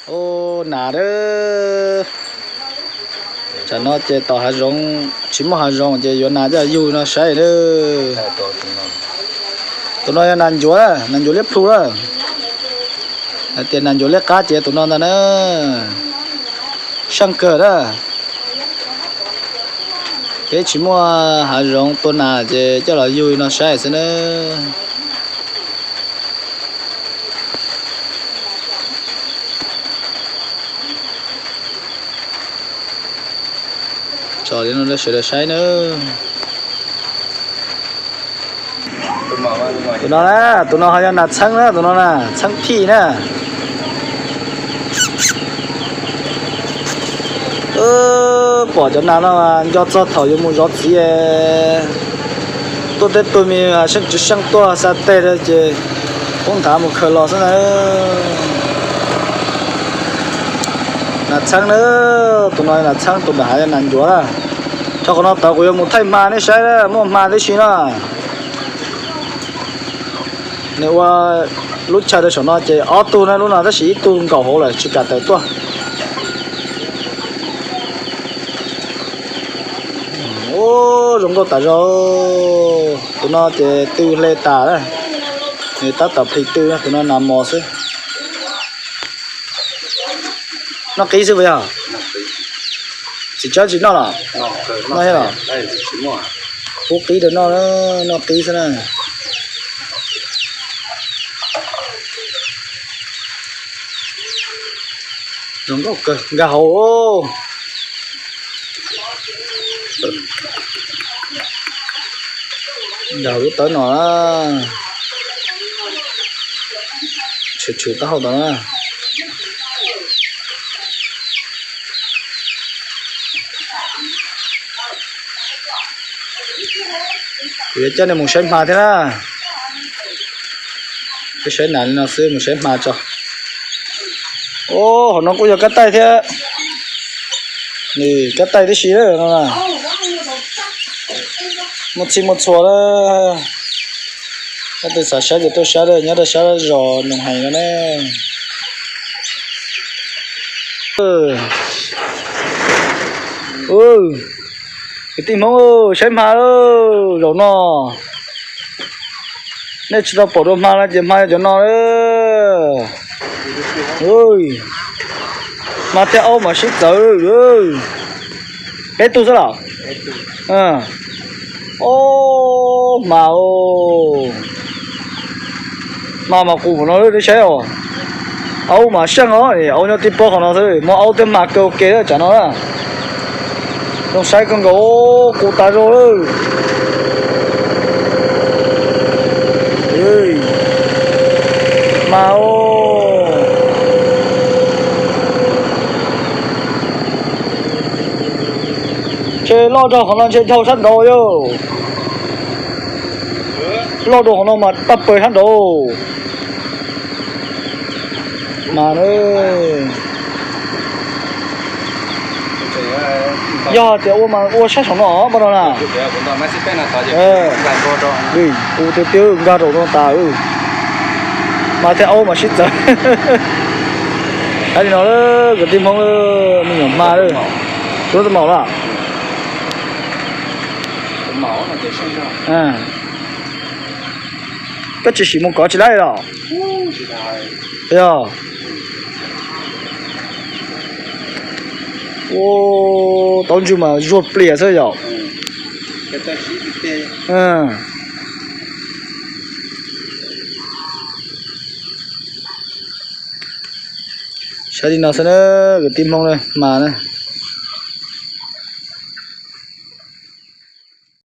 Ub, nas lawm. Tsam no ces tom hav zoov tsis muaj hav zoov ces yuav nas coj yug no saib lawm. Tus no yog nas ncuav, nas ncuav liab plhu lawm. Hais tias nas ncuav liab qab ces tus no ntag na. Seej kawg na. Peb tsis muaj hav zoov tua nas ces coj los yug no saib xwb na. Tso li no rau sawv daws saib na. Tus no na, tus no ho yog nas txheeb na, tus no na, txheeb phij na. Pom cov nas no nco txog thaum yuav mus zov txiv, tuaj tej tug me seej tsis seej tuaj xa tes rau ces poob nthav mus khaws los xwb na. Nas txheeb na, tus no nas txheeb, tus nram hav yog nas ncuav na. Rau qhov no tod kuv yuav mus thaij hma nej saib na, muaj hma tib si na. Nws ua lub chaw rau saum no ces ob tug na lub no tab sis ib tug nkaum hauv lawm tsis kam tawm tuaj. Ub, zoo nkauj tas zog. Tus no ces tw hle tas na, nws tab tom plis tw na, tus no nas mos xwb. Noj qib xwb puas yog? Txiv tsawb tsis noj los? Noj thiab los? Pub qib rau noj, noj qib xwb na. Zoo nkauj kawg, nkag hauv. Nkag hauv lub tawb no na. Tshwm tshwm taub hau tod na. Kuv yuav coj nej mus saib hma thiab na. Peb saib nas li no xwb, mus saib hma tso. Ub, hauv no kuj yog kab taij thiab. Nws kab taij tib si no. Muaj txhij muaj txhua lawm. Leej twg xav saib ces tuaj saib, nyob rau sab zos Noog Hees no na. Kwv tij Hmoob, saib hma zaum no. Nej tsis tau pom dua hma no ces hma yog cov no. Hma thiab aub mas sib txawv. Peb tug xwb los? Ob, hma, hma mas qus no nej saib os. Aub mas seej os, aub nyob tib pob qhov no xwb, muaj aub thiab hma kawg ua ke tsam no na. Zoo saib kawg nkaus, qus tas zog lawm. Hma os. Ntshe loj rau qhov no ntshe dhau sab nraud yog. Loj rau qhov no mas tag pawg sab nraud. Mas yog tias ua mas ua sab saum no pab no na. Tus twg twg nkag rau no tas. Hma thiab aub mas sib txawv. Saib li no, kwv tij Hmoob, me nyuam hma, tus no tus maum lawm. Koj tsis sim mus kov tsis laib los? Yog. Ua, tau ntswg mas zuag plias xwb yom. Saib li no xwb na, kwv tij Hmoob na, hma na.